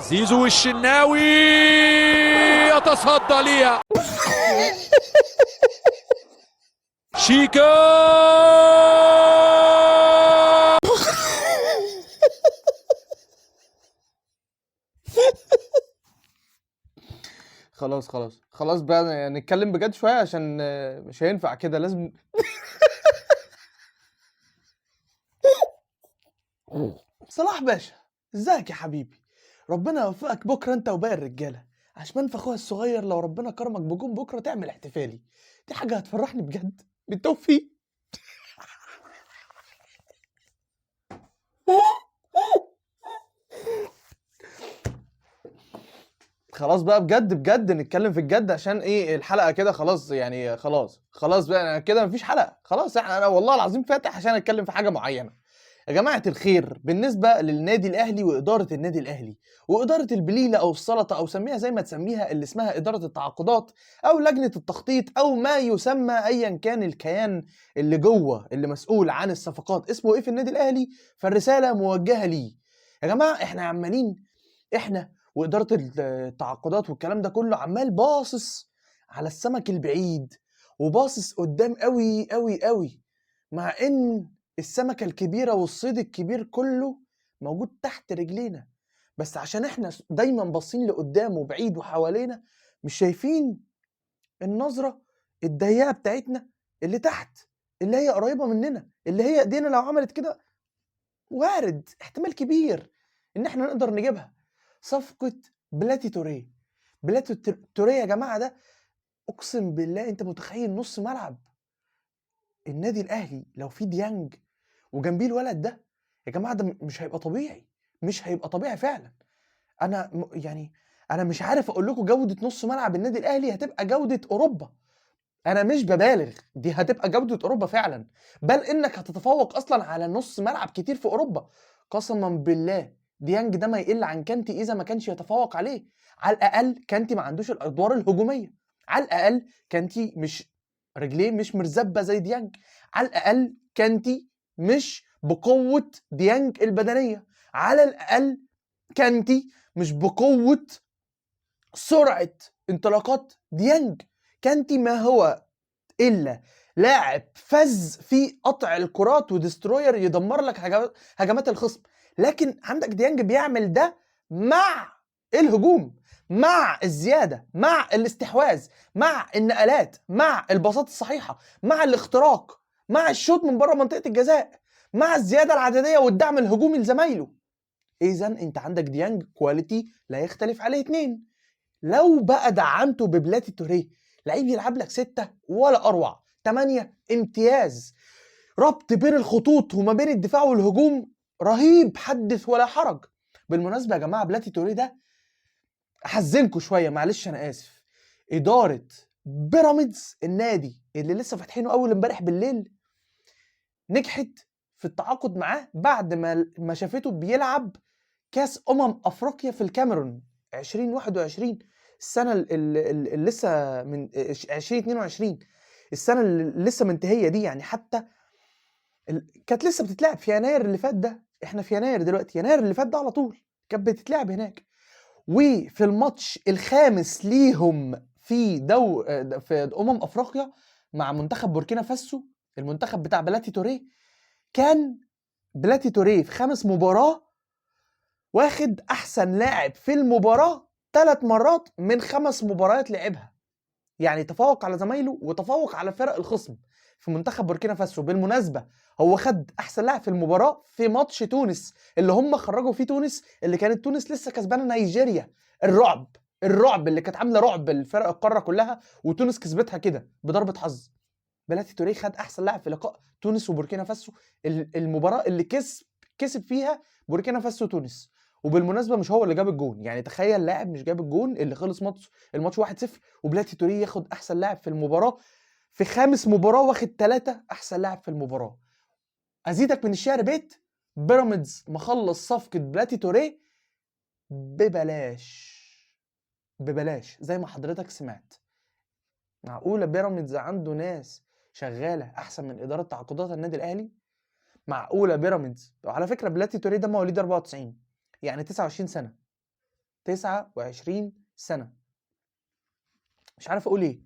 زيزو والشناوي يتصدى ليها. شيكا خلاص خلاص خلاص بقى نتكلم بجد شوية عشان مش هينفع كده، لازم. صلاح باشا، ازيك يا حبيبي؟ ربنا يوفقك بكره انت وباقي الرجالة. عشمان في اخويا الصغير، لو ربنا كرمك بجون بكره تعمل احتفالي، دي حاجة هتفرحني بجد. بالتوفيق. خلاص بقى بجد بجد نتكلم في الجد عشان ايه الحلقة كده خلاص، يعني خلاص خلاص بقى أنا كده مفيش حلقة خلاص. انا والله العظيم فاتح عشان اتكلم في حاجة معينة. يا جماعة الخير، بالنسبة للنادي الاهلي واداره النادي الاهلي واداره البليله او السلطة او سميها زي ما تسميها، اللي اسمها ادارة التعاقدات او لجنة التخطيط او ما يسمى ايا كان الكيان اللي جوه اللي مسؤول عن الصفقات اسمه ايه في النادي الاهلي، فالرساله موجهة ليه. يا جماعة احنا عمالين، احنا واداره التعاقدات والكلام ده كله عمال باصص على السمك البعيد وباصص قدام قوي قوي قوي، مع ان السمكة الكبيرة والصيد الكبير كله موجود تحت رجلينا، بس عشان احنا دايما باصين لقدام وبعيد وحوالينا مش شايفين النظرة الضيقه بتاعتنا اللي تحت، اللي هي قريبه مننا، اللي هي ايدينا لو عملت كده وارد احتمال كبير ان احنا نقدر نجيبها. صفقة بلاتي توريه، بلاتي توريه يا جماعة ده اقسم بالله انت متخيل نص ملعب النادي الاهلي لو في ديانج وجنبيه الولد ده يا جماعة، ده مش هيبقى طبيعي، مش هيبقى طبيعي فعلا. انا يعني انا مش عارف اقول لكم جودة نص ملعب النادي الاهلي هتبقى جودة اوروبا، انا مش ببالغ، دي هتبقى جودة اوروبا فعلا، بل انك هتتفوق اصلا على نص ملعب كتير في اوروبا. قسما بالله ديانج ده ما يقل عن كانتي اذا ما كانش يتفوق عليه. على الاقل كانتي ما عندوش الادوار الهجومية، على الاقل كانتي مش رجليه مش مرزبه زي ديانج، على الاقل كانتي مش بقوة ديانج البدنية، على الاقل كانتي مش بقوة سرعة انطلاقات ديانج. كانتي ما هو الا لاعب فز في قطع الكرات و destroyer يدمر لك هجمات الخصم، لكن عندك ديانج بيعمل ده مع الهجوم، مع الزيادة، مع الاستحواذ، مع النقلات، مع الباصات الصحيحة، مع الاختراق، مع الشوط من بره منطقة الجزاء، مع الزيادة العدديه والدعم الهجومي لزمايله. اذا انت عندك ديانج quality لا يختلف عليه اتنين. لو بقى دعمته ببلاتي توريه، لعيب يلعب لك 6 ولا اروع، 8 امتياز، ربط بين الخطوط وما بين الدفاع والهجوم رهيب، حدث ولا حرج. بالمناسبة يا جماعة بلاتي توريه ده احزنكم شوية، معلش انا اسف، ادارة بيراميدز النادي اللي لسه فاتحينه اول امبارح بالليل نجحت في التعاقد معاه بعد ما شافته بيلعب كاس افريقيا في الكاميرون 2021، السنة اللي لسه من 2022، السنة اللي لسه منتهية دي، يعني حتى كانت لسه بتتلعب في يناير اللي فات ده، احنا في يناير دلوقتي، يناير اللي فات ده على طول كانت بتتلعب هناك. وفي الماتش الخامس ليهم في في افريقيا مع منتخب بوركينا فاسو، المنتخب بتاع بلاتي توريه، كان بلاتي توريه في 5 مباراة واخد احسن لاعب في المباراة 3 مرات من 5 مباريات لعبها، يعني تفوق على زمايله وتفوق على فرق الخصم في منتخب بوركينا فاسو. بالمناسبة هو خد احسن لاعب في المباراة في ماتش تونس اللي هم خرجوا فيه تونس، اللي كانت تونس لسه كسبانة نيجيريا، الرعب، الرعب اللي كانت عاملة رعب الفرق القارة كلها، وتونس كسبتها كده بضربة حظ. بلاتي توريه خد احسن لاعب في لقاء تونس وبوركينا فاسو، المباراة اللي كسب فيها بوركينا فاسو تونس. وبالمناسبة مش هو اللي جاب الجون، يعني تخيل لاعب مش جاب الجون اللي خلص الماتش 1-0، وبلاتي توريه ياخد احسن لاعب في المباراة في 5 مباراة، واخد 3 احسن لاعب في المباراة. ازيدك من الشعر بيت، بيراميدز مخلص صفقة بلاتي توريه ببلاش، ببلاش زي ما حضرتك سمعت. معقولة بيراميدز عنده ناس شغالة احسن من ادارة تعاقدات النادي الاهلي؟ معقولة بيراميدز؟ وعلى فكرة بلاتي توريه ده مواليد 94، يعني 29 سنة. 29 سنة. مش عارف اقول ايه.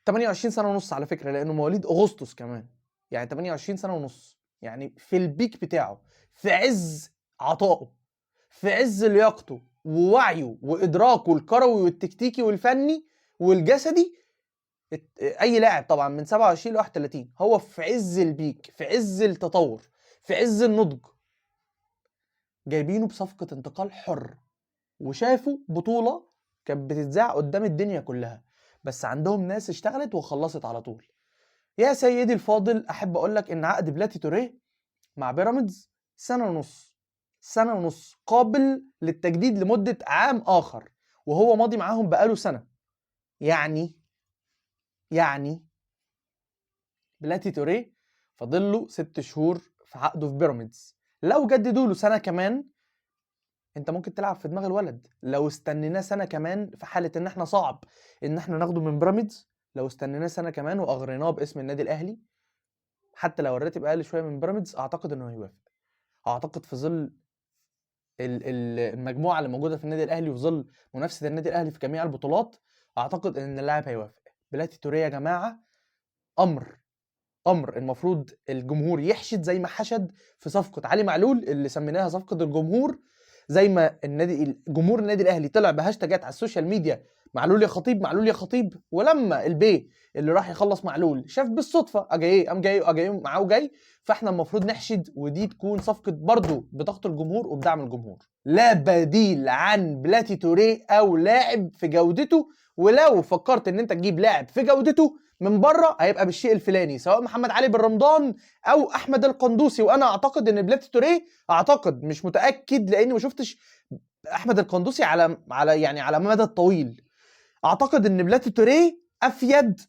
28 سنة ونص على فكرة، لانه مواليد اغسطس كمان، يعني 28 سنة ونص، يعني في ال peak بتاعه، في عز عطائه، في عز لياقته ووعيه وادراكه الكروي والتكتيكي والفني والجسدي. اي لاعب طبعا من 27 ل 31 هو في عز ال peak، في عز التطور، في عز النضج. جايبينه بصفقة انتقال حر، وشافوا بطولة كانت بتتذاع قدام الدنيا كلها، بس عندهم ناس اشتغلت وخلصت على طول. يا سيدي الفاضل، احب اقول لك ان عقد بلاتي توريه مع بيراميدز سنة ونص، سنة ونص قابل للتجديد لمدة عام آخر، وهو ماضي معاهم بقاله سنة. يعني بلاتي توريه فاضل له 6 شهور في عقده في بيراميدز. لو جددوا له سنة كمان انت ممكن تلعب في دماغ الولد. لو استنيناه سنة كمان في حالة ان احنا صعب ان احنا ناخده من بيراميدز، لو استنيناه سنة كمان واغريناه باسم النادي الاهلي، حتى لو الراتب اقل شوية من بيراميدز، اعتقد انه هيوافق. اعتقد في ظل المجموعة اللي موجودة في النادي الاهلي وفي ظل منافسة النادي الاهلي في جميع البطولات، اعتقد ان اللاعب هيوافق. بلاتي توريه يا جماعة امر المفروض الجمهور يحشد زي ما حشد في صفقة علي معلول اللي سميناها صفقة الجمهور، زي ما النادي جمهور النادي الاهلي طلع بهاشتاجات على ال social media معلول يا خطيب، معلول يا خطيب. ولما البي اللي راح يخلص معلول شاف بالصدفة اجاي قام جاي اجاي معاه وجاي. فاحنا المفروض نحشد، ودي تكون صفقة برضو بضغط الجمهور وبدعم الجمهور. لا بديل عن بلاتي توريه او لاعب في جودته، ولو فكرت ان انت تجيب لاعب في جودته من بره هيبقى بالشيء الفلاني، سواء محمد علي بن رمضان او احمد القندوسي. وانا اعتقد ان بلاتي توريه، اعتقد مش متاكد لاني ما شفتش احمد القندوسي على يعني على المدى الطويل، اعتقد ان بلاتي توريه افيد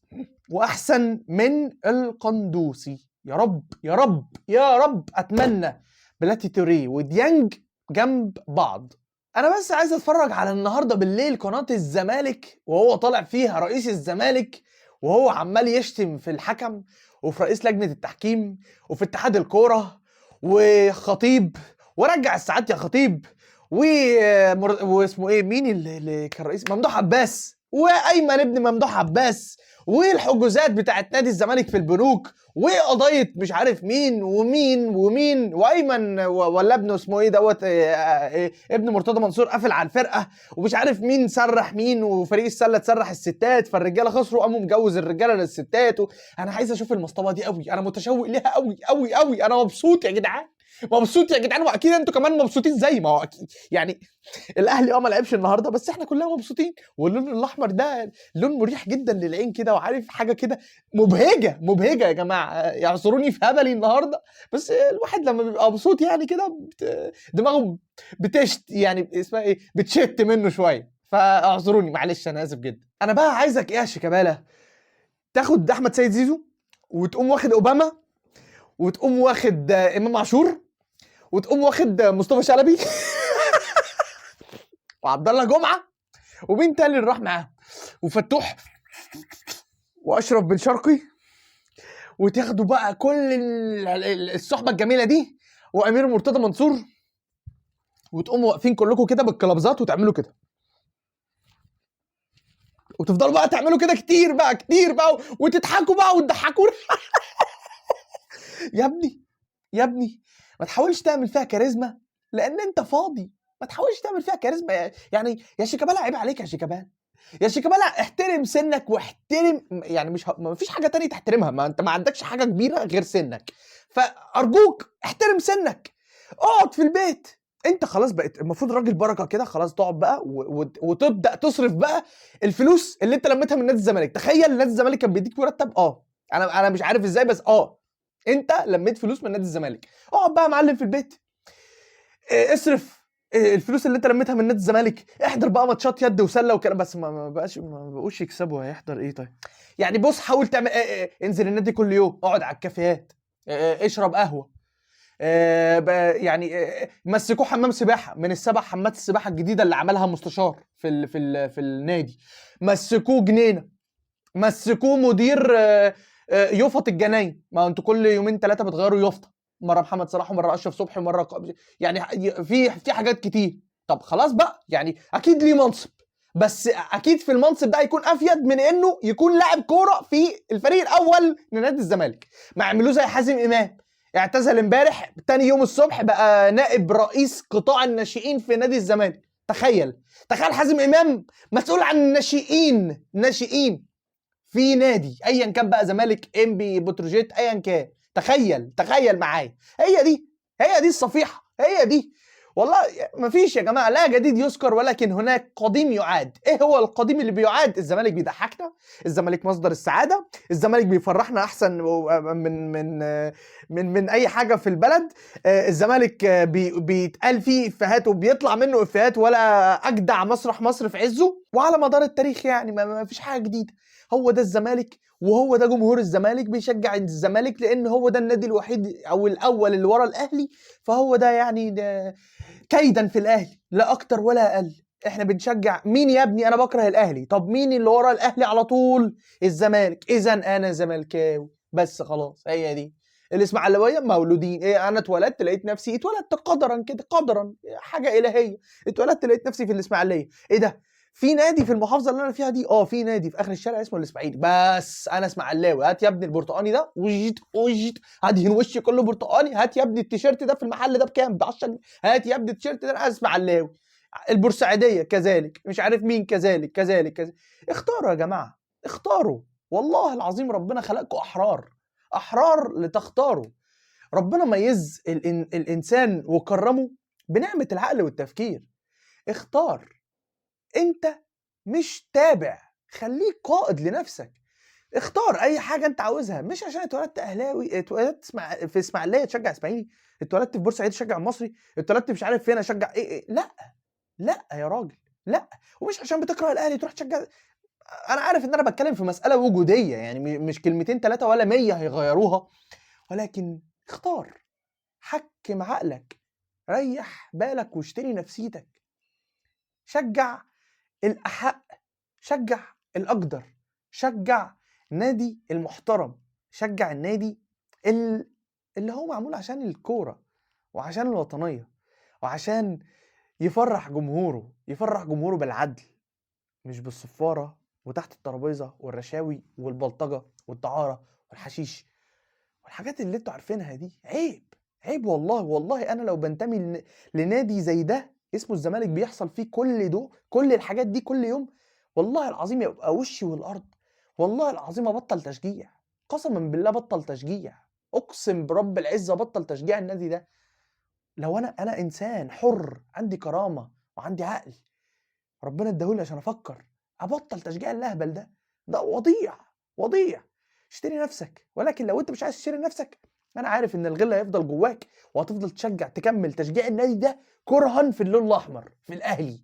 واحسن من القندوسي. يا رب يا رب يا رب اتمنى بلاتي توريه وديانج جنب بعض. انا بس عايز اتفرج على النهارده بالليل قناة الزمالك وهو طالع فيها رئيس الزمالك وهو عمال يشتم في الحكم وفي رئيس لجنة التحكيم وفي اتحاد الكورة وخطيب، ورجع الساعات يا خطيب، واسمه ايه، مين اللي كان رئيس، ممدوح عباس، وايمن ابن ممدوح عباس، والحجوزات بتاعت نادي الزمالك في البنوك، وقضية مش عارف مين ومين ومين، وايمن ولا ابنه اسمه ايه دوت، ابن مرتضى منصور قافل على الفرقة، ومش عارف مين سرح مين، وفريق السلة تسرح الستات فالرجاله خسروا قاموا مجوز الرجالة للستات. انا عايز اشوف المصطبه دي قوي، انا متشوق ليها قوي قوي قوي. انا مبسوط يا جدعان، مبسوط يا جدعان، واكيد انتوا كمان مبسوطين زي ما هو اكيد. يعني الاهلي ما لعبش النهارده بس احنا كلنا مبسوطين، واللون الاحمر ده لون مريح جدا للعين كده، وعارف حاجة كده مبهجه مبهجه يا جماعة. يعذروني في هبلي النهارده، بس الواحد لما بيبقى مبسوط يعني كده دماغه بتشت، يعني اسمها ايه، بتشت منه شوية، فاعذروني معلش انا اسف جدا. انا بقى عايزك ايه يا شيكابالا، تاخد احمد سيد زيزو وتقوم واخد اوباما وتقوم واخد امام عاشور وتقوم واخد مصطفى شلبي وعبد الله جمعه، ومين تاني اللي راح معاهم، وفتوح واشرف بن شرقي، وتاخدوا بقى كل الصحبة الجميلة دي، وامير مرتضى منصور، وتقوموا واقفين كلكم كده بالكلابزات وتعملوا كده، وتفضلوا بقى تعملوا كده كتير بقى كتير بقى، وتضحكوا بقى وتضحكونا. يا ابني يا ابني ما تحاولش تعمل فيها كاريزما لان انت فاضي، ما تحاولش تعمل فيها كاريزما يعني يا شيكابالا، عيب عليك يا شيكابالا، يا شيكابالا احترم سنك واحترم، يعني مش ما فيش حاجة تانية تحترمها، ما انت ما عندكش حاجة كبيرة غير سنك، فارجوك احترم سنك، اقعد في البيت. انت خلاص بقيت المفروض راجل بركة كده، خلاص تقعد بقى وتبدا تصرف بقى الفلوس اللي انت لميتها من نادي الزمالك. تخيل نادي الزمالك كان بيديك مرتب، انا مش عارف ازاي، بس انت لميت فلوس من نادي الزمالك، اقعد بقى يا معلم في البيت، اصرف الفلوس اللي انت لميتها من نادي الزمالك، احضر بقى ماتشات يد وسله وكلام، بس ما بقوش يكسبوا، هيحضر ايه طيب؟ يعني بص حاول تعمل انزل النادي كل يوم، اقعد على الكافيهات، اشرب قهوة، يعني مسكوه حمام سباحة من السبع حمامات السباحة الجديدة اللي عملها مستشار في ال في ال في النادي، مسكوه جنينة، مسكوه مدير يفط الجناين، ما انتوا كل يومين ثلاثة بتغيروا يفطه، مرة محمد صلاح ومرة اشرف صبحي ومرة يعني في حاجات كتير. طب خلاص بقى، يعني اكيد ليه منصب، بس اكيد في المنصب ده هيكون افيد من انه يكون لاعب كورة في الفريق الاول لنادي الزمالك. ما عملوه زي حازم امام، اعتزل امبارح، تاني يوم الصبح بقى نائب رئيس قطاع الناشئين في نادي الزمالك. تخيل، تخيل حازم امام مسؤول عن الناشئين، ناشئين في نادي ايا كان بقى، زمالك، انبي، بتروجيت، ايا كان. تخيل، تخيل معايا، هي دي، هي دي الصفيحه، هي دي. والله مفيش يا جماعة، لا جديد يذكر ولكن هناك قديم يعاد. ايه هو القديم اللي بيعاد؟ الزمالك بيضحكنا، الزمالك مصدر السعادة، الزمالك بيفرحنا احسن من من من من اي حاجة في البلد. الزمالك بيتقال فيه افيهات وبيطلع منه افيهات ولا اجدع مسرح مصر في عزه وعلى مدار التاريخ، يعني ما فيش حاجة جديدة. هو ده الزمالك وهو ده جمهور الزمالك، بيشجع الزمالك لان هو ده النادي الوحيد او الاول اللي ورا الاهلي، فهو ده يعني ده كيدا في الاهلي لا اكتر ولا اقل. احنا بنشجع مين يا ابني؟ انا بكره الاهلي. طب مين اللي ورا الاهلي على طول؟ الزمالك. اذا انا زملكاوي بس، خلاص. هي دي الاسماعيلاويه مولودين. ايه، انا اتولدت لقيت نفسي، اتولدت قدرا كده، قدرا حاجة الهيه، اتولدت لقيت نفسي في الاسماعيلية. ايه ده؟ في نادي في المحافظة اللي انا فيها دي؟ في نادي في اخر الشارع اسمه الاسماعيلي، بس انا اسماعيلاوي. هات يا ابني البرتقاني ده، وجيت وجيت هدهن وشي كله برتقاني. هات يا ابني التيشيرت ده في المحل ده بكام؟ ب 10 جنيه. هات يا ابني التيشيرت ده، انا اسماعيلاوي. البورسعيديه كذلك، مش عارف مين كذلك كذلك كذلك. اختاروا يا جماعة، اختاروا. والله العظيم ربنا خلقكم احرار، احرار لتختاروا. ربنا ميز الانسان وكرمه بنعمه العقل والتفكير. اختار، انت مش تابع، خليك قائد لنفسك. اختار اي حاجة انت عاوزها، مش عشان اتولدت اهلاوي، اتولدت في اسماعيليه تشجع اسماعيلي، اتولدت في بورسعيد تشجع المصري، اتولدت مش عارف فين اشجع ايه، ايه. لا لا يا راجل، لا. ومش عشان بتكره الاهلي تروح تشجع. انا عارف ان انا بتكلم في مسالة وجودية، يعني مش كلمتين 3 ولا 100 هيغيروها، ولكن اختار، حكم عقلك، ريح بالك واشتري نفسيتك. شجع الأحق، شجع الأقدر، شجع نادي المحترم، شجع النادي اللي هو معمول عشان الكورة وعشان الوطنية وعشان يفرح جمهوره، يفرح جمهوره بالعدل، مش بالصفارة وتحت الترابيزة والرشاوي والبلطجة والدعارة والحشيش والحاجات اللي انتوا عارفينها دي. عيب، عيب والله. والله أنا لو بنتمي لنادي زي ده اسمه الزمالك بيحصل فيه كل دو، كل الحاجات دي كل يوم، والله العظيم يبقى وشي والارض. والله العظيم ابطل تشجيع، قسما بالله بطل تشجيع، اقسم برب العزة بطل تشجيع النادي ده. لو انا انسان حر، عندي كرامة وعندي عقل ربنا اداهولي عشان افكر، ابطل تشجيع الاهبل ده؟ ده وضيع، وضيع. اشتري نفسك. ولكن لو انت مش عايز تشتري نفسك، انا عارف ان الغل هيفضل جواك وهتفضل تشجع، تكمل تشجيع النادي ده كرها في اللون الاحمر في الاهلي.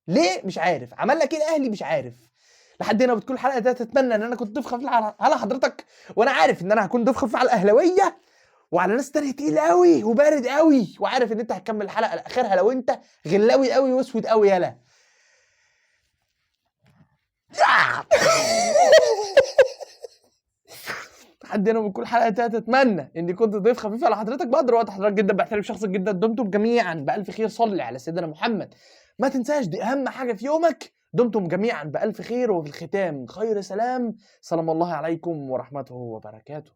ليه؟ مش عارف. عمل لك ايه الاهلي؟ مش عارف. لحد هنا بتكون الحلقة ده. تتمنى ان انا كنت ضيف خفيف على حضرتك، وانا عارف ان انا هكون ضيف خفيف على الاهلاوية وعلى ناس تانية تقيل قوي وبارد قوي، وعارف ان انت هتكمل الحلقة لاخرها لو انت غلاوي قوي واسود قوي. يالا لحد هنا بتكون الحلقة ده. اتمنى اني كنت ضيف خفيف على حضرتك. بقدر وقت حضرتك جدا، بحترم شخصك جدا. دمتم جميعا بالف خير. صلي على سيدنا محمد، ما تنساش دي اهم حاجة في يومك. دمتم جميعا بالف خير، وفي الختام خير سلام. سلام الله عليكم ورحمته وبركاته.